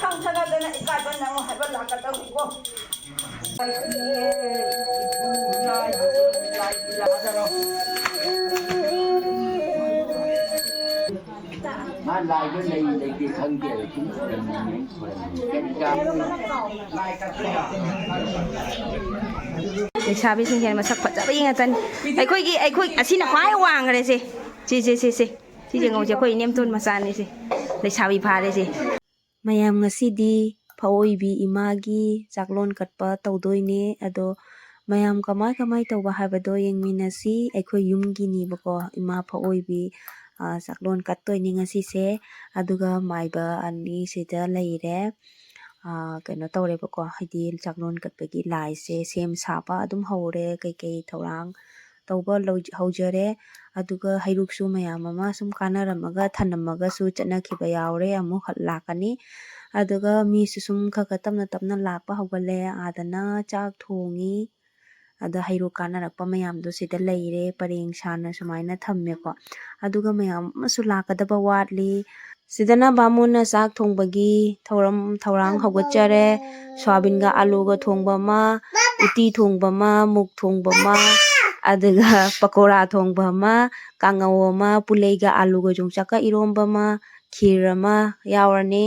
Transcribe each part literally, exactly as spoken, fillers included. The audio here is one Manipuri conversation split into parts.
ꯈꯪꯗꯅ ꯏꯀꯥꯏꯕ ꯅꯪꯉꯣ ꯍꯥꯏꯕ ꯂꯥꯛꯀꯗꯧꯔꯤꯕꯣ? ꯃꯥ ꯂꯥꯏꯗꯣ ꯂꯩ ꯂꯩꯇꯦ ꯈꯪꯗꯦ, ꯁꯨꯝ ꯈꯣꯏꯔꯝꯃꯤꯅꯦ, ꯈꯣꯏꯔꯝꯃꯤꯅꯦ꯫ ꯀꯔꯤ ꯀꯥꯟꯅꯕ? ꯂꯥꯏ ꯀꯠꯄ ꯌꯥꯕ꯫ ꯂꯩꯁꯥꯕꯤꯁꯤꯡꯁꯦ ꯃꯁꯛ ꯐꯖꯕ ꯉꯥꯛꯇꯅꯤ꯫ ꯑꯩꯈꯣꯏꯒꯤ, ꯑꯩꯈꯣꯏ, ꯑꯁꯤꯅ ꯈ꯭ꯋꯥꯏ ꯋꯥꯡꯈ꯭ꯔꯦꯁꯦ꯫ ꯁꯤ, ꯁꯤ, ꯁꯤ, ꯁꯤ꯫ ꯁꯤ ꯌꯦꯡꯉꯧꯁꯦ, ꯑꯩꯈꯣꯏ ꯏꯅꯦꯝꯇꯣꯟ ꯃꯆꯥꯅꯤ ꯁꯦ꯫ ꯂꯩꯁꯥꯕꯤ ꯐꯥꯔꯦ ꯁꯦ꯫ ꯃꯌꯥꯝ, ꯉꯁꯤꯗꯤ ꯐꯑꯣꯏꯕꯤ ꯏꯃꯥꯒꯤ ꯆꯥꯛꯂꯣꯟ ꯀꯠꯄ ꯇꯧꯗꯣꯏꯅꯦ꯫ ꯑꯗꯣ ꯃꯌꯥꯝ ꯀꯃꯥꯏ ꯀꯃꯥꯏ ꯇꯧꯕ ꯍꯥꯏꯕꯗꯣ ꯌꯦꯡꯃꯤꯟꯅꯁꯤ꯫ ꯑꯩꯈꯣꯏ ꯌꯨꯝꯒꯤꯅꯤꯕꯀꯣ, ꯏꯃꯥ ꯐꯑꯣꯏꯕꯤ, ꯑ, ꯆꯥꯛꯂꯣꯟ ꯀꯠꯇꯣꯏꯅꯤ ꯉꯁꯤꯁꯦ꯫ ꯑꯗꯨꯒ ꯃꯥꯏꯕ ꯑꯅꯤ ꯁꯤꯗ ꯂꯩꯔꯦ꯫ ꯑ, ꯀꯩꯅꯣ ꯇꯧꯔꯦꯕꯀꯣ, ꯍꯥꯏꯗꯤ ꯆꯥꯛꯂꯣꯟ ꯀꯠꯄꯒꯤ ꯂꯥꯏꯁꯦ ꯁꯦꯝ ꯁꯥꯕ ꯑꯗꯨꯝ ꯍꯧꯔꯦ꯫ ꯀꯩꯀꯩ ꯊꯧꯔꯥꯡ ꯇꯧꯕ ꯂꯣꯏ-, ꯍꯧꯖꯔꯦ꯫ ꯑꯗꯨꯒ ꯍꯩꯔꯨꯛꯁꯨ ꯃꯌꯥꯝ ꯑꯃ ꯁꯨꯝ ꯀꯥꯟꯅꯔꯝꯃꯒ ꯊꯅꯝꯃꯒꯁꯨ ꯆꯠꯅꯈꯤꯕ ꯌꯥꯎꯔꯦ, ꯑꯃꯨꯛ ꯍꯜ-, ꯂꯥꯛꯀꯅꯤ꯫ ꯑꯗꯨꯒ ꯃꯤꯁꯨ ꯁꯨꯝ ꯈꯔ ꯈꯔ ꯇꯞꯅ ꯇꯞꯅ ꯂꯥꯛꯄ ꯍꯧꯒꯠꯂꯦ꯫ ꯑꯥꯗꯅ ꯆꯥꯛ ꯊꯣꯡꯉꯤ꯫ ꯑꯗ ꯍꯩꯔꯨꯛ ꯀꯥꯟꯅꯔꯛꯄ ꯃꯌꯥꯝꯗꯣ ꯁꯤꯗ ꯂꯩꯔꯦ, ꯄꯔꯦꯡ ꯁꯥꯅ ꯁꯨꯃꯥꯏꯅ ꯊꯝꯃꯦꯀꯣ꯫ ꯑꯗꯨꯒ ꯃꯌꯥꯝ ꯑꯃꯁꯨ ꯂꯥꯛꯀꯗꯕ ꯋꯥꯠꯂꯤ꯫ ꯁꯤꯗꯅ ꯕꯥꯃꯣꯟꯅ ꯆꯥꯛ ꯊꯣꯡꯕꯒꯤ ꯊꯧꯔꯝ, ꯊꯧꯔꯥꯡ ꯍꯧꯒꯠꯆꯔꯦ꯫ ꯁꯣꯌꯥꯕꯤꯟꯒ ꯑꯂꯨꯒ ꯊꯣꯡꯕ ꯑꯃ, ꯎꯇꯤ ꯊꯣꯡꯕ ꯑꯃ, ꯃꯨꯛ ꯊꯣꯡꯕ ꯑꯃ, ꯑꯗꯨꯒ ꯄꯀꯧꯔꯥ ꯊꯣꯡꯕ ꯑꯃ, ꯀꯥꯡꯉꯧ ꯑꯃ, ꯄꯨꯂꯩꯒ ꯑꯂꯨꯒ ꯌꯣꯡꯆꯥꯛꯀ ꯏꯔꯣꯝꯕ ꯑꯃ, ꯈꯤꯔ ꯑꯃ ꯌꯥꯎꯔꯅꯤ꯫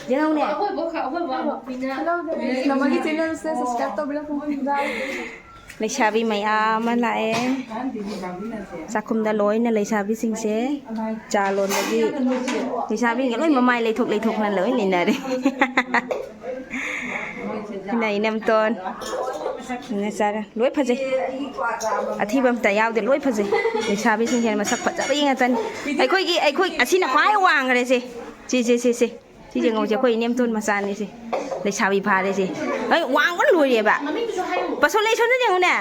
ꯌꯦꯡꯉꯧꯅꯦ꯫ ꯅꯃꯒꯤ ꯆꯦꯅꯦꯜꯁꯦ ꯁꯕꯁꯀ꯭ꯔꯥꯏꯕ ꯇꯧꯕꯤꯔꯝꯃꯨ꯫ ꯂꯩꯁꯥꯕꯤ ꯃꯌꯥꯝ ꯑꯃ ꯂꯥꯛꯑꯦ꯫ ꯆꯥꯛꯈꯨꯝꯗ ꯂꯣꯏꯅ ꯂꯩꯁꯥꯕꯤꯁꯤꯡꯁꯦ ꯆꯥ ꯂꯣꯟꯕꯒꯤ, ꯂꯩꯁꯥꯕꯤꯁꯤꯡꯁꯦ ꯂꯣꯏ ꯃꯃꯥꯏ ꯂꯩꯊꯣꯛ ꯂꯩꯊꯣꯛꯅ ꯂꯣꯏ ꯂꯩꯅꯔꯦ꯫ ꯁꯤꯅ ꯏꯅꯝꯇꯣꯟ꯫ ꯁꯤꯅ ꯆꯥꯔ-, ꯂꯣꯏ ꯐꯖꯩ꯫ ꯑꯊꯤꯕ ꯑꯝꯇ ꯌꯥꯎꯗꯦ, ꯂꯣꯏ ꯐꯖꯩ꯫ ꯂꯩꯁꯥꯕꯤꯁꯤꯡꯁꯦ ꯃꯁꯛ ꯐꯖꯕ ꯉꯥꯛꯇꯅꯤ꯫ ꯑꯩꯈꯣꯏꯒꯤ, ꯑꯩꯈꯣꯏ, ꯑꯁꯤꯅ ꯈ꯭ꯋꯥꯏ ꯋꯥꯡꯈ꯭ꯔꯦꯁꯦ꯫ ꯁꯤ, ꯁꯤ, ꯁꯤ, ꯁꯤ꯫ ꯁꯤ ꯌꯦꯡꯉꯧꯁꯦ, ꯑꯩꯈꯣꯏ ꯏꯅꯦꯝꯇꯣꯟ ꯃꯆꯥꯅꯤꯁꯦ꯫ ꯂꯩꯁꯥꯕꯤ ꯐꯥꯔꯦꯁꯦ꯫ ꯑꯩ ꯋꯥꯡꯕ ꯂꯣꯏꯔꯦꯕ꯫ ꯄꯁꯣ ꯂꯩ, ꯁꯣꯝꯗ ꯌꯦꯡꯉꯨꯅꯦ꯫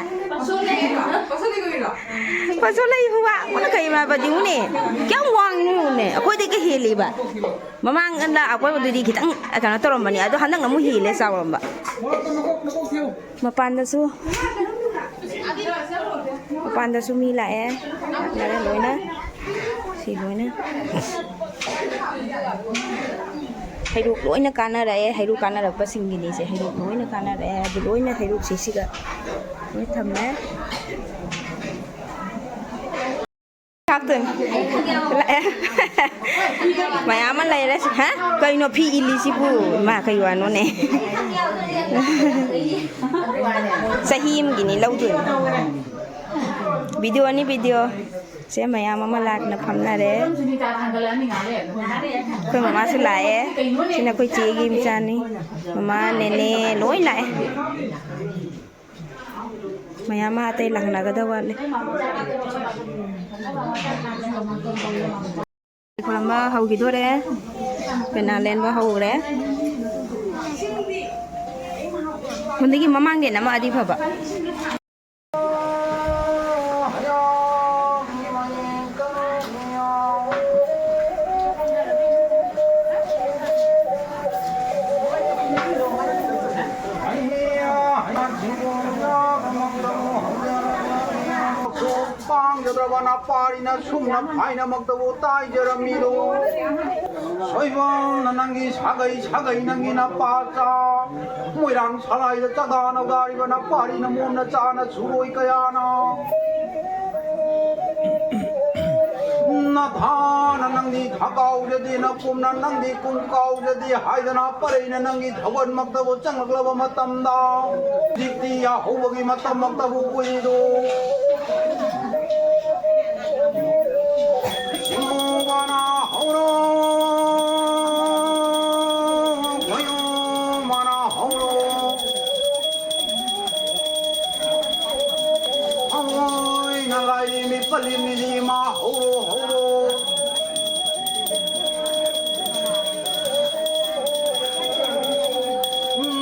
ꯄꯁꯣ ꯂꯩ ꯋꯥꯡꯕꯅ ꯀꯩ ꯍꯥꯏꯕ ꯌꯦꯡꯉꯨꯅꯦ꯫ ꯀꯌꯥꯝ ꯋꯥꯡꯉꯤꯅꯣ ꯌꯦꯡꯉꯨꯅꯦ꯫ ꯑꯩꯈꯣꯏꯗꯒꯤ ꯍꯦꯜꯂꯤꯕ꯫ ꯃꯃꯥꯡꯗ ꯑꯩꯈꯣꯏ ꯑꯗꯨꯗꯤ ꯈꯤꯇꯪ ꯀꯩꯅꯣ ꯇꯧꯔꯝꯕꯅꯤ꯫ ꯑꯗꯣ ꯍꯟꯗꯛꯅ ꯑꯃꯨꯛ ꯍꯦꯜꯂꯦ ꯆꯥꯎꯔꯝꯕ꯫ ꯃꯄꯥꯟꯗꯁꯨ, ꯃꯄꯥꯟꯗꯁꯨ ꯃꯤ ꯂꯥꯛꯑꯦ꯫ ꯂꯥꯛꯅꯔꯦ ꯂꯣꯏꯅ꯫ ꯁꯤ ꯂꯣꯏꯅ꯫ ꯍꯩꯔꯨꯛ ꯂꯣꯏꯅ ꯀꯥꯟꯅꯔꯛꯑꯦ꯫ ꯍꯩꯔꯨꯛ ꯀꯥꯟꯅꯔꯛꯄꯁꯤꯡꯒꯤꯅꯤꯁꯦ꯫ ꯍꯩꯔꯨꯛ ꯂꯣꯏꯅ ꯀꯥꯟꯅꯔꯛꯑꯦ꯫ ꯑꯗꯨ ꯂꯣꯏꯅ ꯍꯩꯔꯨꯛꯁꯦ ꯁꯤꯒ ꯂꯣꯏ ꯊꯝꯃꯦ꯫ ꯂꯥꯛꯇꯣꯏꯅꯤ꯫ ꯂꯥꯛꯑꯦ꯫ ꯃꯌꯥꯝ ꯑꯃ ꯂꯩꯔꯦ꯫ ꯍꯥ? ꯀꯩꯅꯣ ꯐꯤ ꯏꯜꯂꯤꯁꯤꯕꯨ? ꯏꯃꯥ, ꯀꯩ ꯋꯥꯅꯣꯅꯦ? ꯆꯍꯤ ꯑꯃꯒꯤꯅꯤ ꯂꯧꯗꯣꯏꯅꯤ꯫ ꯚꯤꯗꯤꯑꯣꯅꯤ, ꯚꯤꯗꯤꯑꯣ꯫ ꯁꯦ ꯃꯌꯥꯝ ꯑꯃ ꯂꯥꯛꯅ ꯐꯝꯅꯔꯦ꯫ ꯑꯩꯈꯣꯏ ꯃꯃꯥꯁꯨ ꯂꯥꯛꯑꯦ꯫ ꯁꯤꯅ ꯑꯩꯈꯣꯏ ꯆꯦꯒꯤ ꯃꯆꯥꯅꯤ꯫ ꯃꯃꯥ, ꯅꯦꯅꯦ ꯂꯣꯏ ꯂꯥꯛꯑꯦ꯫ ꯃꯌꯥꯝ ꯑꯃ ꯑꯇꯩ ꯂꯥꯛꯅꯒꯗꯕ ꯋꯥꯠꯂꯤ꯫ ꯈꯨꯔꯨꯝꯕ ꯍꯧꯈꯤꯗꯣꯔꯦ꯫ ꯄꯦꯅꯥ ꯂꯦꯟꯕ ꯍꯧꯔꯦ꯫ ꯍꯟꯗꯛꯀꯤ ꯃꯃꯥꯡꯗ ꯅꯝꯃꯛꯑꯗꯤ ꯐꯕ꯫ ꯄꯥꯡꯖꯗ꯭ꯔꯕ ꯅꯄꯥꯔꯤꯅ ꯁꯨꯝꯅ ꯐꯥꯏꯅꯃꯛꯇꯕꯨ ꯇꯥꯏꯖꯔꯝꯃꯤꯗꯣ꯫ ꯁꯣꯏꯕꯝꯅ ꯅꯪꯒꯤ ꯁꯥꯒꯩ, ꯁꯥꯒꯩ ꯅꯪꯒꯤ ꯅꯄꯥꯆꯥ꯫ ꯃꯣꯏꯔꯥꯡ ꯁꯂꯥꯏꯗ ꯆꯥꯗꯥ ꯅꯧꯗꯥꯔꯤꯕ ꯅꯄꯥꯔꯤ ꯅꯃꯣꯝ ꯅꯆꯥꯅ ꯁꯨꯔꯣꯏ ꯀꯌꯥꯅ꯫ ꯅꯊꯥꯅ ꯅꯪꯗꯤ ꯊꯀꯥꯎꯖꯗꯦ, ꯅꯀꯨꯝꯅ ꯅꯪꯗꯤ ꯀꯨꯝ ꯀꯥꯎꯖꯗꯦ ꯍꯥꯏꯗꯅ ꯄꯔꯩꯅ ꯅꯪꯒꯤ ꯊꯧꯒꯜꯃꯛꯇꯕꯨ ꯆꯪꯂꯛꯂꯕ ꯃꯇꯝꯗ, ꯍꯧꯖꯤꯛꯇꯤ ꯌꯥꯍꯧꯕꯒꯤ ꯃꯇꯝꯃꯛꯇꯕꯨ ꯀꯨꯏꯔꯤꯗꯣ꯫ ꯁꯤꯡꯉꯨꯕꯅ ꯍꯧꯔꯣ, ꯈꯣꯏꯌꯨꯝꯕꯅ ꯍꯧꯔꯣ꯫ ꯍꯧꯔꯣꯏꯅ ꯂꯥꯏꯔꯤ ꯃꯤ ꯄꯜꯂꯤ ꯃꯤꯂꯤ ꯃꯥ ꯍꯧꯔꯣ, ꯍꯧꯔꯣ꯫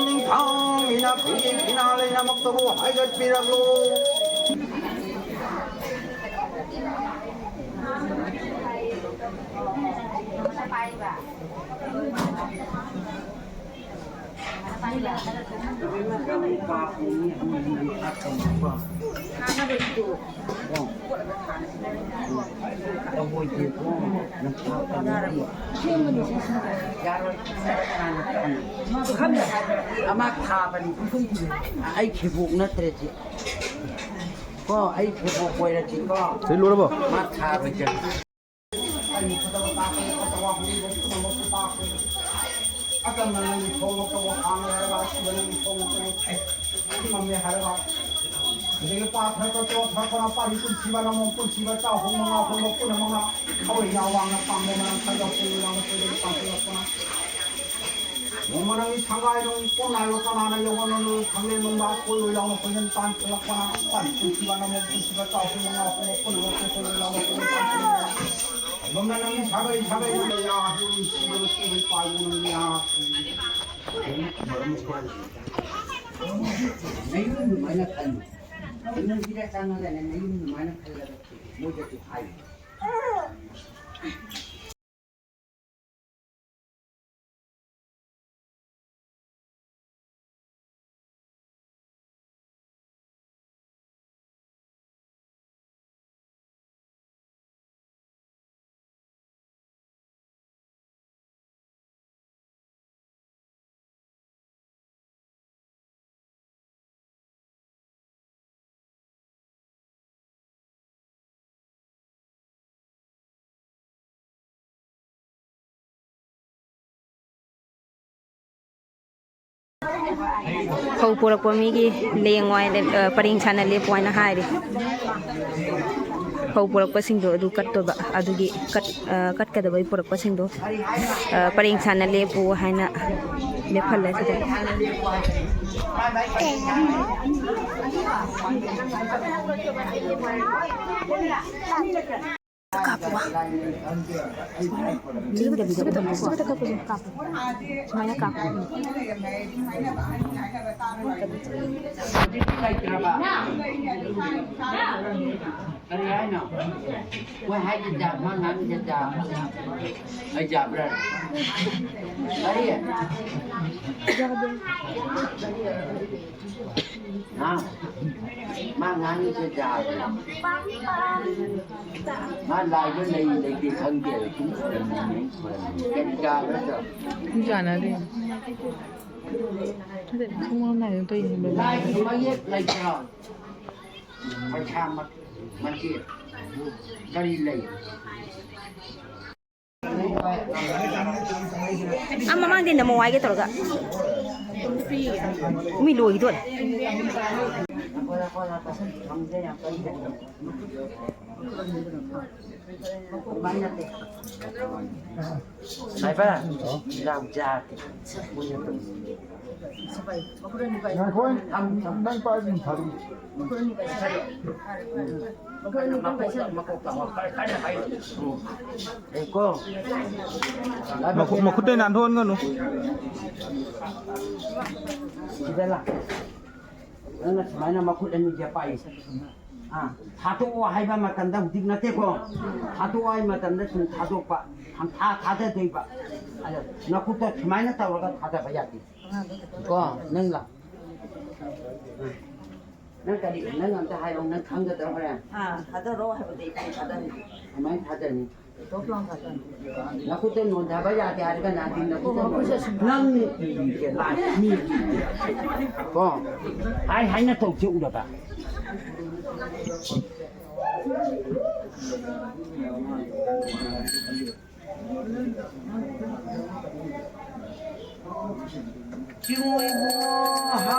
ꯅꯤꯡꯊꯧꯒꯤꯅ ꯐꯤ ꯐꯤꯅꯥ ꯂꯩꯅꯃꯛꯇꯕꯨ ꯍꯥꯏꯒꯠꯄꯤꯔꯛꯂꯣ꯫ ꯑꯃ ꯊꯥꯕꯅꯤ꯫ ꯑꯩ ꯈꯤꯕꯣꯛ ꯅꯠꯇ꯭ꯔꯦ ꯁꯤ꯫ ꯀꯣ, ꯑꯩ ꯈꯤꯕꯣꯛ ꯑꯣꯏꯔꯗꯤꯀꯣ꯫ ꯁꯤ ꯂꯣꯏꯔꯕꯣ? ꯃꯥ ꯊꯥꯔꯣꯏꯗꯕꯅꯤ꯫ ꯑꯀꯟꯕ ꯅꯪꯒꯤ ꯊꯣꯡꯕ ꯇꯧꯕ ꯍꯥꯡꯉꯦ ꯍꯥꯏꯔꯒ ꯑꯁꯤꯕ ꯅꯪꯒꯤ ꯊꯣꯡꯕ ꯇꯧꯕ ꯉꯝꯃꯦ ꯍꯥꯏꯔꯒ ꯑꯗꯒꯤ ꯄꯥꯊꯔꯛꯄ ꯆꯣꯠꯊꯔꯛꯄꯅ ꯄꯥꯔꯤ ꯄꯨꯟꯁꯤꯕ ꯅꯃꯣꯝ ꯄꯨꯟꯁꯤꯕ ꯆꯥꯛꯍꯨꯝ ꯃꯉꯥ ꯍꯨꯝꯕ ꯄꯨꯟꯅ ꯃꯉꯥ ꯊꯋꯥꯏ ꯌꯥꯎ ꯋꯥꯡꯅ ꯄꯥꯝꯕ ꯃꯔꯝ ꯈꯔ ꯌꯥꯎꯁꯤꯜꯂꯨ ꯌꯥꯎꯅ ꯁꯣꯏꯗꯅ ꯄꯥꯡꯊꯣꯔꯛꯄꯅ ꯅꯣꯡꯃ ꯅꯪꯒꯤ ꯁꯪꯒꯥꯏ ꯅꯨꯡ ꯄꯣꯟꯅꯥꯏꯕ ꯀꯅꯥꯅ ꯌꯧꯍꯟꯅꯅꯨ ꯈꯪꯂꯦ ꯅꯨꯡꯕ ꯀꯣꯏꯔꯣꯏ ꯌꯥꯎꯅ ꯀꯣꯏꯍꯟ ꯇꯥꯟꯁꯤꯜꯂꯛꯄꯅ ꯄꯥꯔꯤ ꯄꯨꯟꯁꯤꯕ ꯅꯃꯣꯝ ꯄꯨꯟꯁꯤꯕ ꯆꯥꯛꯍꯨꯝ ꯃꯉꯥ ꯍꯨꯝꯕ ꯄꯨꯟꯅ ꯃꯉꯥ ꯀꯣꯏꯔꯣꯏ ꯌꯥꯎꯅ ꯀꯣꯏꯍꯟ ꯇꯥꯟꯁꯤꯜꯂꯛꯄꯅ ꯑꯗꯣꯝꯅ ꯅꯪꯒꯤ ꯁꯥꯒꯩ ꯁꯥꯒꯩ ꯅꯪꯒꯤ ꯌꯥ ꯍꯨꯝ ꯁꯤꯕ ꯅꯨꯡꯁꯤꯕ ꯄꯥꯏꯕ ꯅꯪꯒꯤ ꯌꯥ ꯅꯌꯨꯝ ꯑꯗꯨꯃꯥꯏꯅ ꯈꯜꯂꯨ꯫ ꯏꯃꯨꯡꯁꯤꯗ ꯆꯪꯉꯒꯅꯦ, ꯅꯌꯨꯝ ꯑꯗꯨꯃꯥꯏꯅ ꯈꯜꯂꯒ ꯃꯣꯏꯗꯁꯨ ꯍꯥꯏꯌꯨ꯫ ꯐꯧ ꯄꯨꯔꯛꯄ ꯃꯤꯒꯤ ꯂꯦꯡ ꯋꯥꯏ, ꯑ, ꯄꯔꯦꯡ ꯁꯥꯅ ꯂꯦꯞꯄꯨ ꯍꯥꯏꯅ ꯍꯥꯏꯔꯤ꯫ ꯐꯧ ꯄꯨꯔꯛꯄꯁꯤꯡꯗꯣ ꯑꯗꯨ ꯀꯠꯇꯣꯏꯕ, ꯑꯗꯨꯒꯤ ꯀꯠ-, ꯑ, ꯀꯠꯀꯗꯕꯩ ꯄꯨꯔꯛꯄꯁꯤꯡꯗꯣ, ꯑ, ꯄꯔꯦꯡ ꯁꯥꯅ ꯂꯦꯞꯄꯨ ꯍꯥꯏꯅ ꯂꯦꯞꯍꯜꯂꯦ ꯁꯤꯗ꯫ ꯀꯥꯞꯄꯨ꯫ ꯁꯨꯃꯥꯏꯅ ꯀꯥꯞꯄꯨ꯫ ꯁꯨꯃꯥꯏꯅ ꯀꯥꯞꯄꯨ꯫ ꯍꯧꯖꯤꯛꯇꯤ ꯂꯩꯇ꯭ꯔꯕ? ꯀꯔꯤ ꯍꯥꯏꯅꯣ? ꯃꯣꯏ ꯍꯥꯏꯗꯤ ꯖꯥꯠ, ꯃꯥ ꯉꯥꯡꯉꯤꯁꯦ ꯖꯥꯠ꯫ ꯑꯩ ꯖꯥꯠ ꯕ꯭ꯔꯥ? ꯀꯔꯤ? ꯍꯥ? ꯃꯥ ꯉꯥꯡꯉꯤꯁꯦ ꯖꯥꯠ꯫ ꯃꯥ ꯂꯥꯏꯗ ꯂꯩ ꯂꯩꯇꯦ ꯈꯪꯗꯦ, ꯑꯗꯨꯝ ꯈꯨꯔꯨꯝꯃꯤꯅꯦ, ꯈꯨꯔꯨꯝꯃꯤꯅꯦ꯫ ꯀꯔꯤ ꯀꯥꯟꯅꯗ? ꯆꯥꯟꯅꯗꯦ꯫ ꯑꯗꯩ ꯁꯨꯝ ꯉꯝꯅ ꯑꯗꯨꯝ ꯇꯧꯔꯤꯅꯦ꯫ ꯂꯥꯏꯒꯤ ꯃꯌꯦꯛ ꯂꯩꯇ꯭ꯔꯣ? ꯄꯩꯁꯥ ꯃ-, ꯃꯆꯦ ꯀꯔꯤ ꯂꯩ? ꯑꯥ, ꯃꯃꯥꯡꯗꯩ ꯅꯝꯃꯣ ꯍꯥꯏꯒꯦ ꯇꯧꯔꯒ꯫ ꯃꯤ ꯂꯣꯏꯒꯤꯗꯣꯔꯦ꯫ ꯉꯥꯏꯈꯣ, ꯅꯪ ꯄꯥꯏꯔꯤꯁꯤ ꯊꯥꯗꯣꯛ꯫ ꯃꯈꯨꯠ, ꯃꯈꯨꯠꯇꯩ ꯅꯥꯟꯊꯣꯛꯍꯟꯒꯅꯨ꯫ ꯁꯤꯗ ꯂꯥ꯫ ꯅꯪꯅ ꯁꯨꯃꯥꯏꯅ ꯃꯈꯨꯠ ꯑꯅꯤꯁꯦ ꯄꯥꯏ꯫ ꯑꯥ, ꯊꯥꯗꯣꯛꯑꯣ ꯍꯥꯏꯕ ꯃꯇꯝꯗ ꯍꯧꯖꯤꯛ ꯅꯠꯇꯦꯀꯣ꯫ ꯊꯥꯗꯣꯛꯑꯣ ꯍꯥꯏꯕ ꯃꯇꯝꯗ ꯁꯨꯝ ꯊꯥꯗꯣꯛꯄ꯫ ꯈꯪꯊꯥ ꯊꯥꯗꯗꯣꯏꯕ꯫ ꯑꯗ ꯅꯈꯨꯠꯇ ꯁꯨꯃꯥꯏꯅ ꯇꯧꯔꯒ ꯊꯥꯗꯕ ꯌꯥꯗꯦ꯫ ꯀꯣ, ꯅꯪ ꯂꯥ꯫ ꯅꯪ ꯀꯔꯤ, ꯅꯪ ꯑꯝꯇ ꯍꯥꯏꯔꯣ, ꯅꯪ ꯈꯪꯒꯗ꯭ꯔꯣ ꯍꯣꯔꯦꯟ? ꯑꯥ, ꯊꯥꯗꯔꯣ ꯍꯥꯏꯕꯗꯤ ꯑꯩ ꯊꯥꯗꯔꯅꯤ꯫ ꯀꯃꯥꯏꯅ ꯊꯥꯗꯔꯅꯤ? ꯇꯣꯞ ꯂꯥꯎꯅ ꯊꯥꯗꯔꯅꯤ꯫ ꯅꯈꯨꯠꯇ ꯅꯣꯟꯊꯕ ꯌꯥꯗꯦ ꯍꯥꯏꯔꯒ ꯅꯥꯗꯤ ꯅꯈꯨꯠꯇ ꯅꯣꯟ-, ꯅꯪꯅ ꯏꯔꯤꯁꯦ ꯂꯥꯏ ꯃꯤ ꯏꯔꯤꯁꯦ꯫ ꯀꯣ? ꯍꯥꯏ ꯍꯥꯏꯅ ꯇꯧꯁꯦ ꯎꯔꯕ? ꯆꯤꯡꯃꯣꯏꯕꯨ ꯍꯥ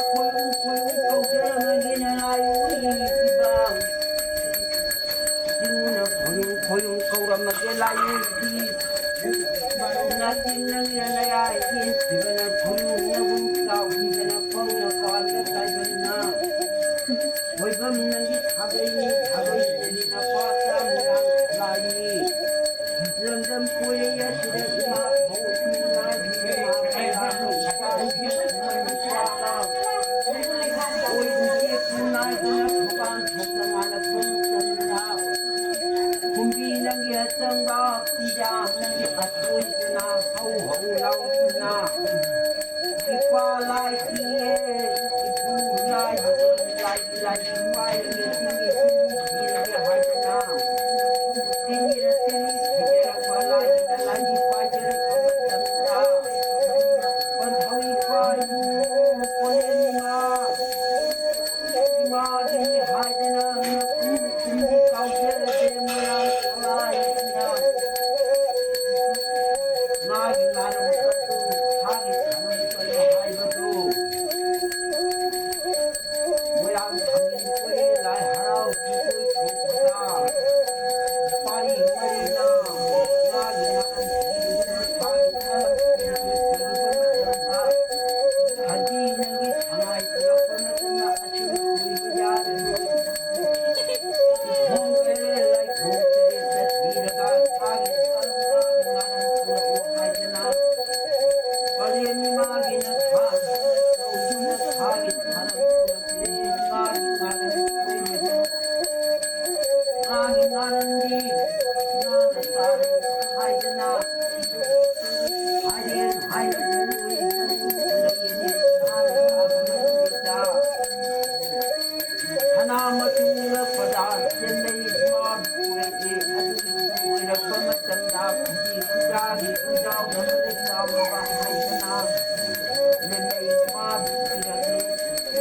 ꯈꯣꯏꯔꯨ ꯈꯣꯏꯔꯨ ꯀꯧꯖꯔꯝꯃꯒꯦꯅ ꯂꯥꯏꯑꯣꯏ ꯐꯤꯕꯥꯡ꯫ ꯆꯤꯡꯃꯨꯅ ꯈꯣꯏꯔꯨ ꯈꯣꯏꯔꯨ ꯀꯧꯔꯝꯃꯒꯦ ꯂꯥꯏꯑꯣꯏ ꯐꯤ꯫ ꯅꯥꯆꯤꯟ ꯅꯪꯅ ꯅꯌꯥꯏ ꯌꯦꯟꯈꯤꯕꯅ ꯈꯣꯏꯔꯨ ꯅꯒꯨꯝ ꯆꯥꯎꯈꯤꯕꯅ ꯈꯣꯡꯅ ꯄꯥꯟꯕ ꯇꯥꯏꯕꯪꯅ꯫ ꯈꯣꯏꯕꯝ ꯅꯪꯒꯤ ꯊꯥꯒꯩꯅꯤ ꯊꯥꯒꯩ ꯅꯪꯒꯤ ꯅꯄꯥ ꯆꯥꯝꯃ ꯂꯥꯏꯅꯤ꯫ ꯂꯝꯗꯝ ꯀꯣꯏꯔꯦ ꯑꯁꯤꯗ ꯏꯃꯥ ꯍꯧ ꯏꯃꯥ ꯏꯃꯥ ꯀꯌꯥ ꯑꯣꯏꯕꯒꯤ ꯈꯨꯟꯅꯥꯏꯗꯨꯅ ꯊꯧꯕꯥꯜ ꯊꯧꯖ ꯃꯥꯅ ꯊꯣꯡ ꯆꯟꯗ ꯀꯨꯝꯕꯤ ꯅꯪꯒꯤ ꯑꯆꯪꯕ ꯄꯤꯖꯥ ꯅꯪꯒꯤ ꯑꯊꯣꯏꯗꯨꯅ ꯍꯧ ꯍꯧ ꯂꯥꯎꯗꯨꯅ ꯏꯄꯥ ꯂꯥꯏ ꯄꯤꯌꯦ ꯏꯄꯨ ꯂꯥꯏ ꯂꯥꯏ ꯂꯥꯏ ꯏꯃꯥꯏ ꯏꯄꯤꯒꯤ ꯏꯄꯤꯒꯤ ꯍꯥꯏꯗꯅ ꯆꯟꯗꯥ ꯐꯝꯕꯤ ꯄꯨꯖꯥꯒꯤ ꯄꯨꯖꯥꯎ ꯅꯃꯅ ꯆꯥꯎꯅ ꯄꯥꯡꯊꯣꯛꯇꯅ ꯂꯦꯝꯅꯩ ꯏꯃꯥꯕꯨ ꯊꯤꯔꯛꯂꯤ꯫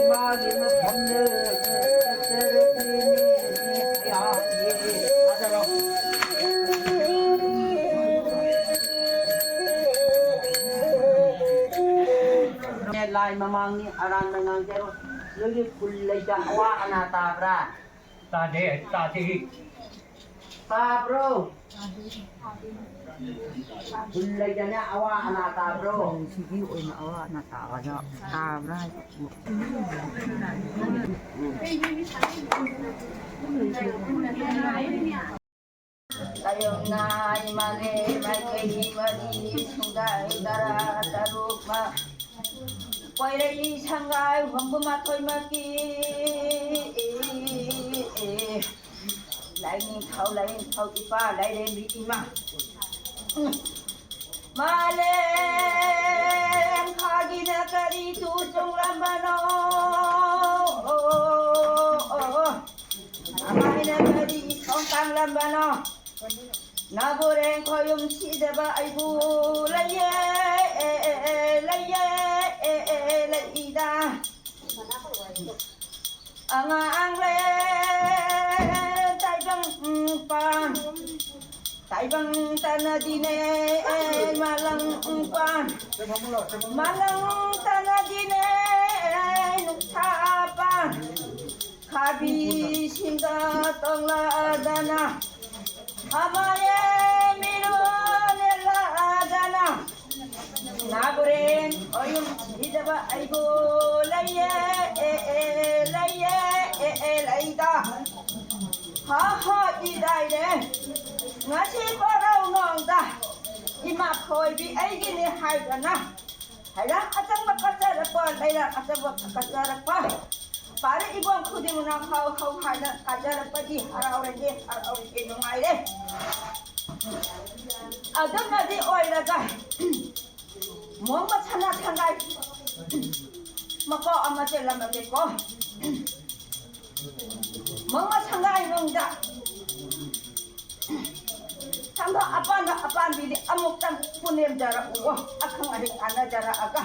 ꯏꯃꯥꯒꯤ ꯃꯐꯝꯗ ꯆꯠꯆꯔꯛꯂꯤꯅꯦ꯫ ꯀꯌꯥꯒꯤ ꯊꯥꯖꯔꯣ꯫ ꯂꯥꯏ ꯃꯃꯥꯡꯅꯤ ꯑꯔꯥꯟꯕ ꯉꯥꯡꯖꯔꯣ꯫ ꯅꯣꯏꯒꯤ ꯈꯨꯜ ꯂꯩꯗ ꯑꯋꯥ ꯑꯅꯥ ꯇꯥꯕ꯭ꯔꯥ? ꯇꯥꯗꯦ, ꯇꯥꯗꯦ꯫ ꯇꯥꯕ꯭ꯔꯣ? ꯈꯨꯜ ꯂꯩꯗꯅ ꯑꯋꯥ ꯑꯅꯥ ꯇꯥꯕ꯭ꯔꯣ? ꯁꯤꯒꯤ ꯑꯣꯏꯅ ꯑꯋꯥ ꯑꯅꯥ ꯇꯥꯕꯗ ꯇꯥꯕ꯭ꯔꯥ ꯍꯥꯏꯕ? ꯇꯥꯌꯣꯟꯅ ꯏꯃꯥꯂꯦ ꯃꯥꯏꯀꯩ ꯃꯔꯤ ꯁꯨꯡꯒꯥꯏ ꯇꯔꯥ ꯇꯔꯨꯛ ꯃ-, ꯀꯣꯏꯔꯩ ꯁꯪꯒꯥꯏ ꯍꯨꯝꯐꯨ ꯃꯥꯊꯣꯏ ꯃꯛꯀꯤ ꯂꯥꯏꯅꯤꯡꯊꯧ, ꯂꯥꯏꯅꯤꯡꯊꯧ ꯏꯄꯥ ꯂꯥꯏꯔꯦꯝꯕꯤ ꯏꯃꯥ꯫ ꯃꯥꯂꯦꯝ ꯈꯥꯒꯤꯅ ꯀꯔꯤ ꯇꯨ ꯆꯣꯡꯂꯝꯕꯅꯣ? ꯑꯃꯥꯏꯅ ꯀꯔꯤ ꯁꯣꯡ ꯇꯥꯡꯂꯝꯕꯅꯣ? ꯅꯥꯕꯨꯔꯦꯟ ꯈꯣꯌꯨꯝ ꯁꯤꯗꯕ ꯑꯩꯕꯨ ꯂꯩꯌꯦ, ꯂꯩꯌꯦ, ꯂꯩꯏꯗ꯫ ꯑꯉꯥꯡꯂꯦ ꯇꯥꯏꯕꯪ ꯄꯥꯟ, ꯇꯥꯏꯕꯪ ꯇꯅꯗꯤꯅꯦ ꯃꯥꯂꯪ ꯄꯥꯟ, ꯃꯥꯂꯪ ꯇꯅꯗꯤꯅꯦ ꯅꯨꯡꯁꯥ ꯄꯥꯟ꯫ ꯈꯥꯕꯤꯁꯤꯡꯗ ꯇꯣꯡꯂꯗꯅ, ꯑꯃꯥꯌꯦ ꯃꯤꯔꯣꯅꯦ ꯂꯥꯗꯅ, ꯅꯥꯕꯨꯔꯦꯟ ꯑꯣꯌꯨꯝ ꯊꯤꯗꯕ ꯑꯩꯕꯨ ꯂꯩꯌꯦ, ꯑꯦ, ꯑꯦ, ꯂꯩꯌꯦ, ꯑꯦ, ꯑꯦ, ꯂꯩꯗ꯫ ꯍꯥ, ꯍꯥ, ꯏꯗꯥꯏꯔꯦ꯫ ꯉꯁꯤ ꯀꯣꯔꯧ ꯅꯣꯡꯗ ꯏꯃꯥ ꯈꯣꯏꯕꯤ ꯑꯩꯒꯤꯅꯦ ꯍꯥꯏꯗꯅ ꯍꯩꯔꯥꯡ ꯑꯆꯪꯕ ꯀꯠꯆꯔꯛꯄ, ꯂꯩꯔꯥꯡ ꯑꯆꯪꯕ ꯀꯠꯆꯔꯛꯄ꯫ ꯄꯥꯔꯛ ꯏꯕꯣꯟ ꯈꯨꯗꯤꯡꯃꯛꯅ ꯍꯥꯎ ꯍꯥꯎ ꯍꯥꯏꯅ ꯀꯠꯆꯔꯛꯄꯒꯤ ꯍꯔꯥꯎꯔꯒꯦ, ꯍꯔꯥꯎꯔꯒꯦ, ꯅꯨꯡꯉꯥꯏꯔꯦ꯫ ꯑꯗꯨꯝꯅꯗꯤ ꯑꯣꯏꯔꯒ ꯃꯣꯡꯕ ꯁꯅꯥ ꯁꯪꯒꯥꯏ ꯃꯀꯣꯛ ꯑꯃ ꯆꯦꯜꯂꯝꯃꯒꯦꯀꯣ꯫ ꯃꯣꯡꯕ ꯁꯪꯒꯥꯏ ꯅꯨꯡꯗ ꯑꯗꯣ ꯑꯄꯥꯟꯕ ꯑꯄꯥꯟꯕꯤꯗꯤ ꯑꯃꯨꯛꯇꯪ ꯄꯨꯅꯦꯝꯖꯔꯛꯎꯀꯣ, ꯑꯈꯪ ꯑꯍꯩ ꯇꯥꯟꯅꯖꯔꯛꯑꯒ꯫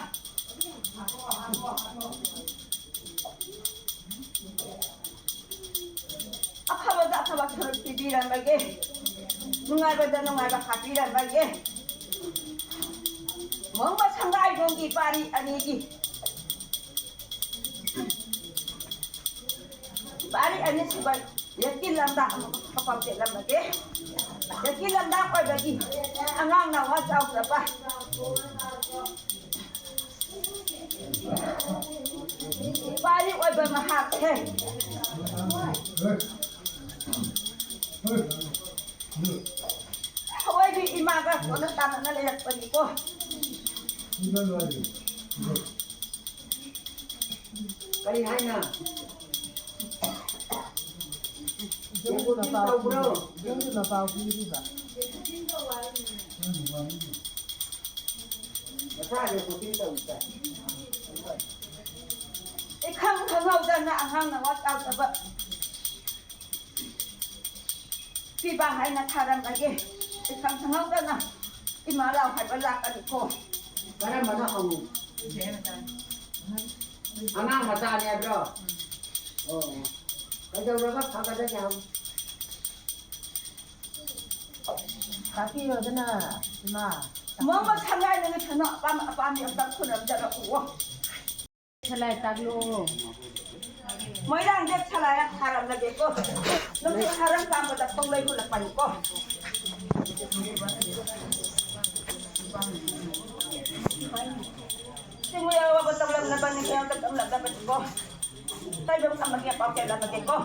ꯑꯐꯕꯗ ꯑꯐꯕ ꯁꯔꯨꯛ ꯄꯤꯕꯤꯔꯝꯕꯒꯦ, ꯅꯨꯡꯉꯥꯏꯕꯗ ꯅꯨꯡꯉꯥꯏꯕ ꯍꯥꯞꯄꯤꯔꯝꯕꯒꯦ꯫ ꯃꯣꯡꯕ ꯁꯪꯒꯥꯏꯔꯣꯝꯒꯤ ꯄꯥꯔꯤ ꯑꯅꯤꯒꯤ ꯄꯥꯔꯤ ꯑꯅꯤꯁꯨꯕ ꯌꯦꯠꯀꯤ ꯂꯝꯗ ꯑꯃꯨꯛ ꯄꯥꯎ ꯆꯦꯜꯂꯝꯃꯒꯦ꯫ ꯌꯦꯠꯀꯤ ꯂꯝꯗ ꯑꯣꯏꯕꯒꯤ ꯑꯉꯥꯡ ꯅꯋꯥ ꯆꯥꯎꯗꯕ ꯄꯥꯔꯤ ꯑꯣꯏꯕ ꯃꯍꯥꯛꯁꯦ ꯊꯋꯥꯏꯒꯤ ꯏꯃꯥꯒ ꯀꯣꯟꯅ ꯇꯥꯟꯅꯅ ꯂꯩꯔꯛꯄꯅꯤꯀꯣ꯫ ꯀꯔꯤ ꯍꯥꯏꯅ? ꯌꯦꯡꯕꯨꯗꯤ ꯇꯧꯕ꯭ꯔꯣ? ꯌꯨꯝꯒꯤ ꯃꯄꯥ ꯄꯤꯔꯤꯕ꯫ ꯃꯁꯥꯁꯦ ꯕꯨꯀꯤꯡ ꯇꯧꯏꯗ꯫ ꯏꯈꯪ ꯈꯪꯍꯧꯗꯅ ꯑꯉꯥꯡ ꯅꯋꯥ ꯆꯥꯎꯗꯕ ꯄꯤꯕ ꯍꯥꯏꯅ ꯊꯥꯔꯝꯃꯒꯦ꯫ ꯏꯈꯪ ꯈꯪꯍꯧꯗꯅ ꯏꯃꯥ ꯂꯥꯎ ꯍꯥꯏꯕ ꯂꯥꯛꯀꯅꯤꯀꯣ꯫ ꯀꯔꯝꯕꯅ ꯍꯪꯉꯨ? ꯑꯉꯥꯡ ꯃꯆꯥꯅꯦ ꯍꯥꯏꯕ꯭ꯔꯣ? ꯑꯣ꯫ ꯀꯩꯗꯧꯔꯒ ꯐꯒꯗꯒꯦ ꯍꯪꯉꯨ꯫ ꯇꯥꯛꯄꯤꯔꯣꯗꯅ, ꯏꯃꯥ꯫ ꯃꯃ ꯁꯉꯥꯏꯗꯅ ꯁꯅ ꯑꯄꯥꯝ ꯑꯄꯥꯝꯕ ꯑꯝꯇ ꯈꯨꯔꯨꯝꯖꯔꯛꯎ꯫ ꯁꯂꯥꯏ ꯇꯥꯛꯂꯣ꯫ ꯃꯣꯏꯔꯥꯡꯗ ꯁꯂꯥꯏ ꯊꯥꯔꯝꯂꯒꯦꯀꯣ꯫ ꯅꯨꯃꯤꯠ ꯊꯥꯔꯝ ꯀꯥꯟꯕꯗ ꯄꯧ ꯂꯩ ꯍꯨꯜꯂꯛꯄꯅꯤꯀꯣ꯫ ꯆꯤꯡ ꯌꯥꯎꯕ ꯇꯧꯔꯝꯂꯕꯅꯤ, ꯌꯥꯎꯗ ꯇꯧꯔꯝꯂꯕꯅꯤꯀꯣ꯫ ꯇꯥꯏꯕꯪ ꯊꯝꯃꯒꯦ, ꯄꯥꯎ ꯆꯦꯜꯂꯝꯃꯒꯦꯀꯣ꯫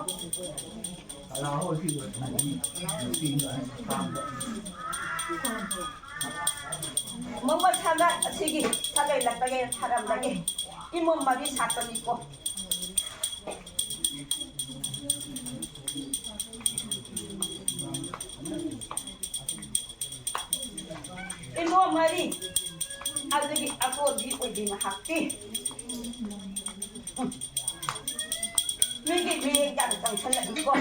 ꯃꯃꯜ ꯁꯥꯅ ꯑꯁꯤꯒꯤ ꯁꯥꯒꯩ ꯂꯥꯛꯇꯒꯦ ꯊꯥꯔꯝꯂꯒꯦ꯫ ꯏꯃꯨꯡ ꯃꯔꯤ ꯁꯥꯠꯄꯅꯤꯀꯣ꯫ ꯏꯃꯨꯡ ꯃꯔꯤ ꯑꯗꯨꯒꯤ ꯑꯀꯣꯟꯕꯤ ꯑꯣꯏꯕꯤ ꯃꯍꯥꯛꯇꯤ ꯃꯤꯒꯤ ꯃꯤꯌꯦꯡ ꯌꯥꯝ ꯆꯪꯁꯜꯂꯛꯏꯀꯣ꯫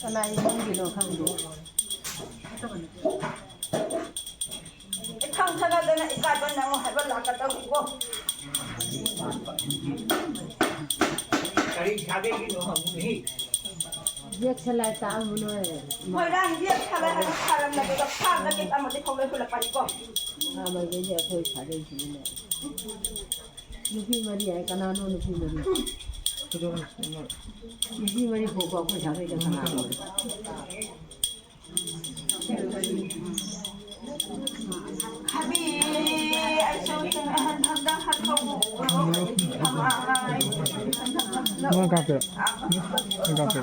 ꯀꯅꯥ ꯏꯃꯨꯡꯒꯤꯅꯣ ꯈꯪꯗꯦ꯫ ꯏꯈꯪ ꯈꯪꯅꯗꯅ ꯏꯀꯥꯏꯕ ꯅꯪꯉꯣ ꯍꯥꯏꯕ ꯂꯥꯛꯀꯗꯧꯔꯤꯀꯣ꯫ ꯀꯔꯤ ꯁꯥꯒꯩꯒꯤꯅꯣ ꯍꯪꯉꯨꯅꯦ꯫ ꯌꯦꯛꯁꯜꯂꯥꯏ ꯇꯥꯛꯑꯝꯃꯨ ꯅꯣꯏ꯫ ꯃꯣꯏꯔꯥꯡ ꯌꯦꯛꯁꯜꯂꯥꯏ ꯍꯥꯏꯕ ꯁꯥꯔꯝꯂꯒꯦꯗ ꯐꯥꯝꯗꯒꯤ ꯑꯃꯗꯤ ꯐꯥꯎ ꯂꯣꯏ ꯍꯨꯜꯂꯛꯄꯅꯤꯀꯣ꯫ ꯑꯥ, ꯃꯥꯏꯀꯩꯗꯤ ꯑꯩꯈꯣꯏ ꯁꯥꯒꯩꯁꯤꯅꯅꯦ꯫ ꯅꯨꯄꯤ ꯃꯔꯤ ꯍꯥꯏ ꯀꯅꯥꯅꯣ ꯅꯨꯄꯤ ꯃꯔꯤ? ꯅꯨꯄꯤ ꯃꯔꯤ ꯄꯣꯛꯄ ꯑꯩꯈꯣꯏ ꯁꯥꯒꯩꯗ ꯀꯅꯥꯅꯣ? ꯍꯥꯏꯕꯤ, ꯑꯩꯁꯨ ꯍꯟꯗꯛ ꯍꯟꯗꯛ ꯍꯟꯗꯛ ꯃꯣꯏ ꯀꯥꯞꯄꯦ꯫ ꯃꯣꯏ ꯀꯥꯞꯄꯦ꯫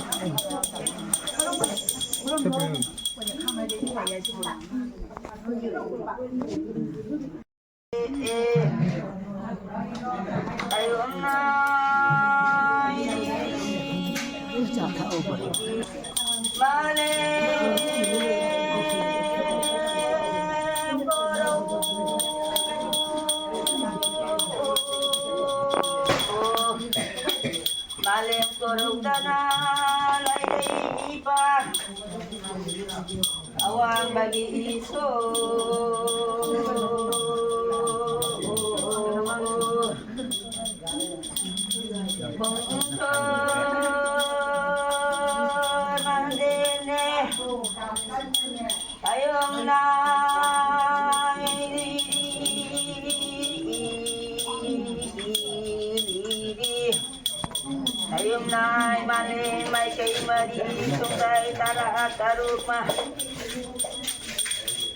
ꯃꯥꯂꯦꯝ ꯀꯣꯔꯧꯗꯅ ꯂꯩꯔꯤꯕ ꯑꯋꯥꯡꯕꯒꯤ ꯏꯁꯣꯔ ꯈꯣꯡꯊꯣꯔ ꯃꯟꯗꯦꯅꯦ꯫ ꯇꯥꯌꯣꯡꯅꯥꯏ ꯇꯥꯌꯣꯡꯅꯥꯏ ꯃꯥꯂꯦꯝ ꯃꯥꯏꯀꯩ ꯃꯔꯤ ꯁꯨꯡꯒꯥꯏ ꯇꯔꯥ ꯇꯔꯨꯛ ꯃꯥ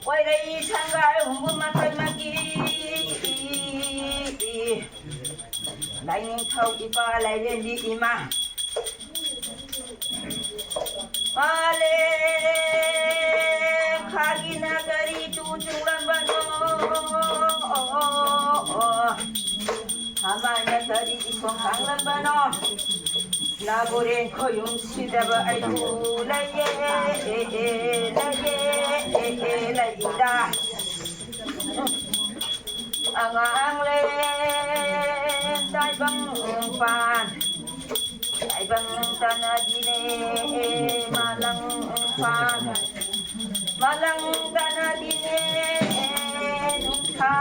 ꯑꯣꯏꯔꯩ ꯁꯪꯒꯥꯏ ꯍꯨꯝꯐꯨ ꯃꯥꯊꯣꯏ ꯃꯥꯒꯤ ꯂꯥꯏꯅꯤꯡꯊꯧ ꯏꯄꯥ ꯂꯥꯏꯔꯦꯝꯕꯤ ꯏꯃꯥ ꯄꯥꯂꯦ ꯈꯥꯒꯤꯅ ꯀꯔꯤ ꯇꯨ ꯆꯨꯡꯂꯝꯕꯅꯣ? ꯍꯃꯥꯏꯅ ꯀꯔꯤ ꯏꯈꯣꯡ ꯈꯥꯡꯂꯝꯕꯅꯣ? ꯅꯥꯕꯨꯔꯦꯟ ꯈꯣꯌꯨꯝ ꯁꯤꯗꯕ ꯑꯩꯕꯨ ꯂꯩꯌꯦ, ꯂꯩꯌꯦ, ꯂꯩꯌꯦ, ꯂꯩꯗ꯫ ꯑꯉꯥꯡ ꯂꯦꯟ ꯇꯥꯏꯕꯪ ꯄꯥꯟ ꯇꯅꯗꯤꯅꯦ ꯃꯥꯂꯪ ꯐꯥꯅ ꯃꯥꯂꯪ ꯇꯅꯗꯤꯅꯦ ꯅꯨꯡꯁꯥ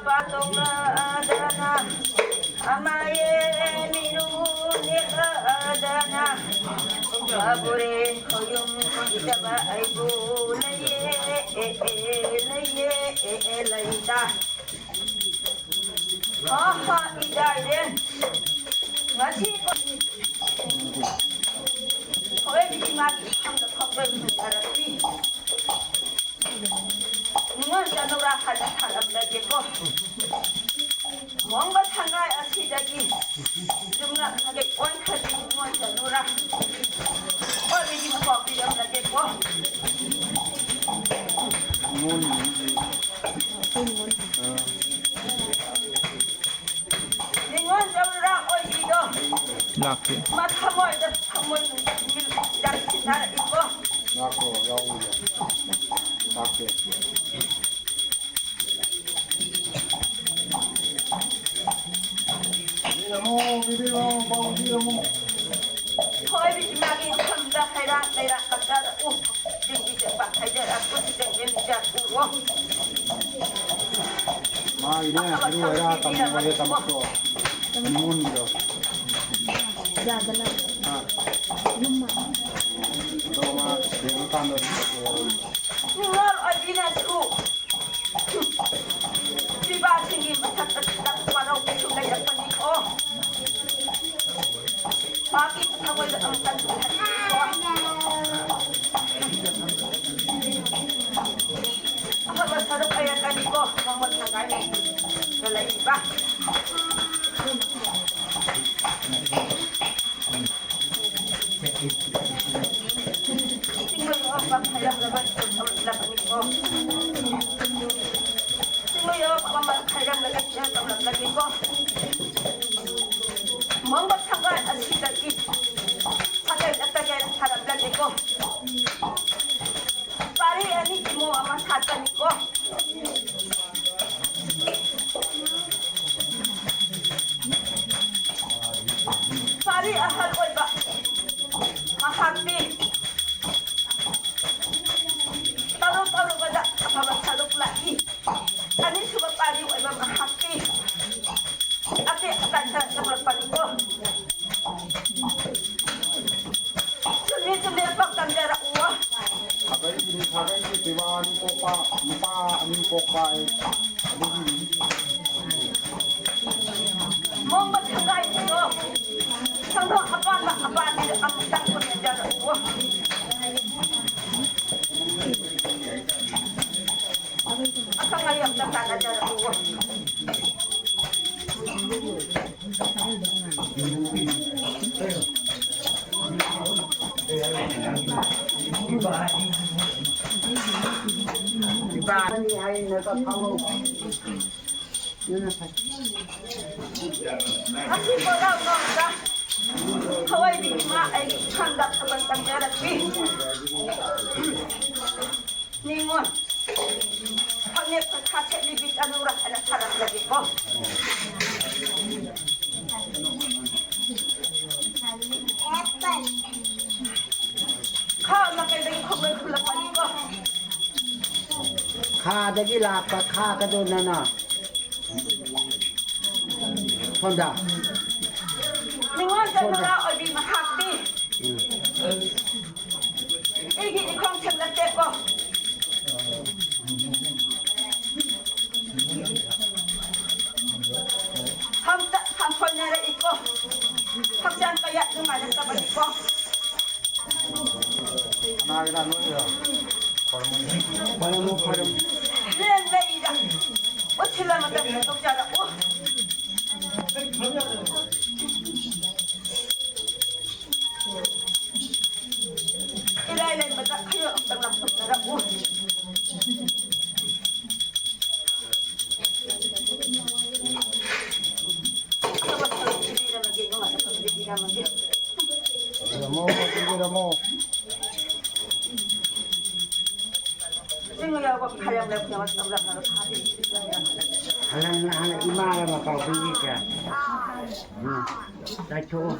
ꯄꯥꯊꯣꯛꯂꯗꯅ ꯑꯃꯥꯌꯦ ꯃꯤꯔꯨ ꯅꯦꯛꯂꯗꯅ ꯕꯥꯕꯨꯔꯦ ꯈꯣꯌꯨꯝ ꯏꯗꯕ ꯑꯩꯕꯨ ꯂꯩꯌꯦ ꯂꯩꯌꯦ ꯂꯩꯗ ꯍꯥ ꯍꯥ ꯏꯗꯥꯏꯔꯦ ꯉꯁꯤ ꯍꯣꯔꯦꯟꯗꯤ ꯃꯥꯒꯤ ꯏꯐꯝꯗ ꯐꯝꯕ ꯐꯖꯔꯛꯄꯤ ꯅꯤꯉꯣꯜ ꯆꯅꯨꯔꯥ ꯍꯥꯏꯅ ꯊꯥꯔꯝꯂꯒꯦꯀꯣ ꯃꯣꯡꯕ ꯁꯪꯒꯥꯏ ꯑꯁꯤꯗꯒꯤ ꯌꯨꯝꯅꯥꯛ ꯁꯥꯒꯩ ꯑꯣꯟꯈ꯭ꯔꯕꯤ ꯅꯤꯉꯣꯜ ꯆꯅꯨꯔꯥ ꯑꯣꯏꯕꯒꯤ ꯃꯄꯥꯎ ꯄꯤꯔꯝꯂꯒꯦꯀꯣ ꯅꯤꯉꯣꯜ ꯆꯧꯔꯥ ꯑꯣꯏꯕꯤꯗꯣ ꯂꯥꯛꯀꯦ ꯃꯊꯃꯣꯏꯗ ꯊꯃꯣꯏ ꯅꯨꯡꯁꯤꯕꯤ ꯌꯥꯝ ꯁꯤꯟꯅꯔꯛꯏꯀꯣ ꯂꯥꯛꯈ꯭ꯔꯣ ꯌꯥꯎꯕꯤꯔꯣ ꯂꯥꯛꯀꯦ ꯕꯤꯔꯝꯃꯣ ꯕꯤꯔꯝꯃꯣ ꯄꯥꯎ ꯕꯤꯔꯝꯃꯣ ꯍꯣꯏ ꯏꯃꯥꯒꯤ ꯏꯐꯝꯗ ꯍꯩꯔꯥꯡ ꯂꯩꯔꯥꯡ ꯀꯠꯆꯔꯛꯎ ꯆꯤꯡꯒꯤ ꯆꯦꯡꯕ ꯍꯩꯖꯔꯛꯄ ꯆꯤꯡꯒꯤ ꯃꯤꯖꯥ ꯎꯔꯣ ꯃꯥꯒꯤꯅꯦ ꯍꯩꯔꯨ ꯍꯩꯔꯥ ꯇꯝꯃꯣꯌꯦ ꯇꯝꯃꯛꯇꯣ ꯅꯤꯉꯣꯟꯒꯤꯗꯣ ꯌꯥꯗꯅ ꯍꯥ ꯌꯨꯝ ꯑꯗꯣ ꯃꯥ ꯌꯦꯡꯉꯀꯥꯟꯗ ꯑꯗꯨꯝ ꯇꯧꯔꯛꯑꯣ ꯅꯤꯉꯣꯜ ꯑꯣꯏꯕꯤꯅꯁꯨ ꯄꯤꯕꯥꯁꯤꯡꯒꯤ ꯃꯊꯛꯇ ꯈꯤꯇꯪ ꯋꯥꯔꯧꯕꯁꯨ ꯂꯩꯔꯛꯄꯅꯤꯀꯣ ꯃꯥꯒꯤ ꯊꯃꯣꯏꯗ ꯑꯃꯨꯛꯇꯪ ꯆꯤꯡꯍꯟꯕꯤꯌꯨꯀꯣ ꯑꯐꯕ ꯁꯔꯨꯛ ꯂꯩꯔꯛꯀꯅꯤꯀꯣ ꯃꯉꯣꯟ ꯊꯉꯥꯏꯅ ꯂꯩꯔꯤꯕ ꯆꯤꯡꯃꯩ ꯌꯣꯛꯄ ꯈꯥꯏꯔꯝꯂꯕ ꯇꯧꯔꯛꯂꯕꯅꯤꯀꯣ ꯆꯤꯡꯃꯩ ꯌꯣꯛꯄ ꯃꯃꯜ ꯈꯥꯏꯔꯝꯂꯒ ꯇꯧꯔꯛꯂꯕꯅꯤꯀꯣ ꯃꯪꯕ ꯁꯪꯒꯥꯏ ꯑꯁꯤꯗꯒꯤ ꯁꯥꯒꯩ ꯅꯠꯇꯒꯦ ꯁꯥꯔꯛꯂꯒꯦꯀꯣ ꯄꯥꯔꯤ ꯑꯅꯤ ꯏꯃꯣ ꯑꯃ ꯁꯥꯠꯄꯅꯤꯀꯣ ꯄꯥꯔꯤ ꯑꯍꯜ ꯑꯣꯏꯕ ꯅꯨꯄꯥ ꯑꯅꯤ ꯄꯣꯛꯄ, ꯅꯨꯄꯥ ꯑꯅꯤ ꯄꯣꯛꯄ ꯑꯩ꯫ ꯑꯗꯨꯒꯤ ꯃꯣꯡꯕ ꯁꯪꯒꯥꯏꯁꯤꯡꯗꯣ, ꯁꯪꯗꯣ ꯑꯄꯥꯟꯕ ꯑꯄꯥꯟꯕꯗ ꯑꯃꯨꯛꯇꯪ ꯄꯨꯟꯅꯖꯔꯛꯎ꯫ ꯑꯈꯪ ꯑꯍꯩ ꯑꯝꯇ ꯇꯥꯟꯅꯖꯔꯛꯎ꯫ ꯏꯕꯥꯅꯤ ꯍꯥꯏꯅ ꯆꯠꯊꯍꯧ꯫ ꯑꯗꯨꯅ ꯐꯩ꯫ ꯑꯁꯤꯕ ꯂꯥꯎ ꯉꯝꯗ ꯊꯋꯥꯏꯕꯤ ꯏꯃꯥ ꯑꯩꯒꯤ ꯏꯁꯥꯡꯗ ꯊꯕꯛ ꯇꯝꯖꯔꯛꯄꯤ꯫ ꯅꯤꯉꯣꯜ ꯐꯅꯦꯛ ꯈꯨꯠꯁꯥ ꯁꯦꯠꯂꯤꯕꯤ ꯆꯅꯨꯔꯥ ꯍꯥꯏꯅ ꯁꯥꯔꯛꯂꯒꯦꯀꯣ꯫ ꯈꯥ ꯃꯥꯏꯀꯩꯗꯒꯤ ꯈꯣꯡꯂꯣꯏ ꯈꯨꯜꯂꯛꯄꯅꯤꯀꯣ꯫ ꯈꯥꯗꯒꯤ ꯂꯥꯛꯄ ꯈꯥꯒꯗꯣ ꯅꯅ ꯁꯣꯝꯗ꯫ ꯅꯤꯉꯣꯜ ꯆꯅꯨꯔꯥ ꯑꯣꯏꯕꯤ ꯃꯍꯥꯛꯇꯤ ꯎꯝ꯫ ꯑꯩꯒꯤ ꯏꯈꯣꯡ ꯊꯦꯡꯂꯛꯇꯦꯀꯣ꯫ ꯍꯝꯇ ꯍꯥꯝꯐꯣꯏꯅꯔꯛꯏꯀꯣ꯫ ꯍꯛꯆꯥꯡ ꯀꯌꯥ ꯅꯨꯡꯉꯥꯏꯔꯛꯇꯕꯅꯤꯀꯣ꯫ ꯀꯅꯥꯒꯤꯔ ꯅꯣꯏꯒꯤꯔ? ꯈꯣꯏꯔꯝꯃꯨ, ꯈꯣꯏꯔꯝꯃꯨ꯫ ꯂꯦꯟ ꯂꯩꯗ ꯎꯠꯁꯤꯜꯂ ꯃꯇꯝꯗ ꯇꯧꯖꯔꯛꯎ꯫ ꯏꯔꯥꯏ ꯂꯩꯃꯗ ꯈꯌꯣ ꯑꯝꯇꯪ ꯂꯥꯛꯊꯣꯛꯆꯔꯛꯎ꯫ ꯄꯤꯕꯤꯔꯝꯃꯒꯦ, ꯏꯕꯨꯡꯉꯣ, ꯄꯤꯕꯤꯔꯝꯃꯒꯦ꯫ ꯄꯤꯕꯤꯔꯝꯃꯣ, ꯄꯤꯕꯤꯔꯝꯃꯣ꯫ ꯆꯤꯡ ꯌꯥꯎꯕ ꯈꯥꯏꯔꯝꯂꯦ, ꯈꯨꯗꯤꯡꯃꯛ ꯇꯧꯔꯛꯅꯕ ꯊꯥꯕꯤꯔꯤꯕ꯫ ꯍꯜꯂꯛꯅ ꯍꯥꯟꯅ ꯏꯃꯥ ꯑꯃ ꯄꯥꯎ ꯄꯤꯕꯤꯒꯦ꯫ ꯎꯝ꯫ ꯆꯥꯏꯊꯣꯛꯑꯣ꯫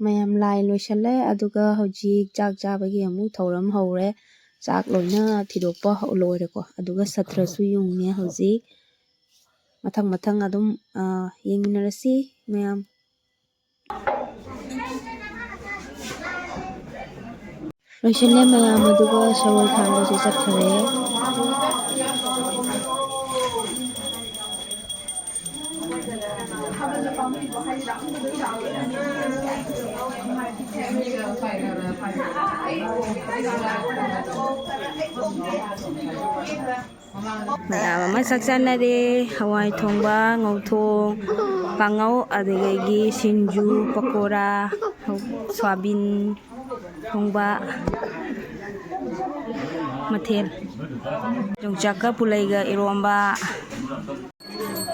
ꯃꯌꯥꯝ ꯂꯥꯏ ꯂꯣꯏꯁꯜꯂꯦ, ꯑꯗꯨꯒ ꯍꯧꯖꯤꯛ ꯆꯥꯛ ꯆꯥꯕꯒꯤ ꯑꯃꯨꯛ ꯊꯧꯔꯝ ꯍꯧꯔꯦ꯫ ꯆꯥꯛ ꯂꯣꯏꯅ ꯊꯤꯗꯣꯛꯄ ꯍꯧ-, ꯂꯣꯏꯔꯦꯀꯣ꯫ ꯑꯗꯨꯒ ꯁꯇ꯭ꯔꯁꯨ ꯌꯨꯡꯉꯦ ꯍꯧꯖꯤꯛ꯫ ꯃꯊꯪ ꯃꯊꯪ ꯑꯗꯨꯝ, ꯑ, ꯌꯦꯡꯃꯤꯟꯅꯔꯁꯤ ꯃꯌꯥꯝ꯫ ꯂꯣꯏꯁꯤꯜꯂꯦ ꯃꯌꯥꯝ, ꯑꯗꯨꯒ ꯁꯒꯣꯜ ꯊꯥꯡꯕꯁꯨ ꯆꯠꯈꯔꯦ꯫ ꯃꯌꯥꯝ ꯑꯃ ꯆꯥꯛ ꯆꯥꯅꯔꯦ꯫ ꯍꯋꯥꯏ ꯊꯣꯡꯕ, ꯉꯧꯊꯣꯡ, ꯀꯥꯡꯉꯧ, ꯑꯗꯨꯗꯒꯤ ꯁꯤꯡꯖꯨ, ꯄꯀꯣꯔꯥ, ꯁꯣꯌꯥꯕꯤꯟ ꯊꯣꯡꯕ, ꯃꯊꯦꯜ꯫ ꯌꯣꯡꯆꯥꯛꯀ ꯄꯨꯂꯩꯒ ꯏꯔꯣꯝꯕ꯫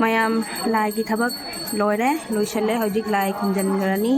ꯃꯌꯥꯝ ꯂꯥꯏꯒꯤ ꯊꯕꯛ ꯂꯣꯏꯔꯦ, ꯂꯣꯏꯁꯤꯜꯂꯦ꯫ ꯍꯧꯖꯤꯛ ꯂꯥꯏ ꯈꯨꯔꯨꯝꯖꯟꯈ꯭ꯔꯅꯤ꯫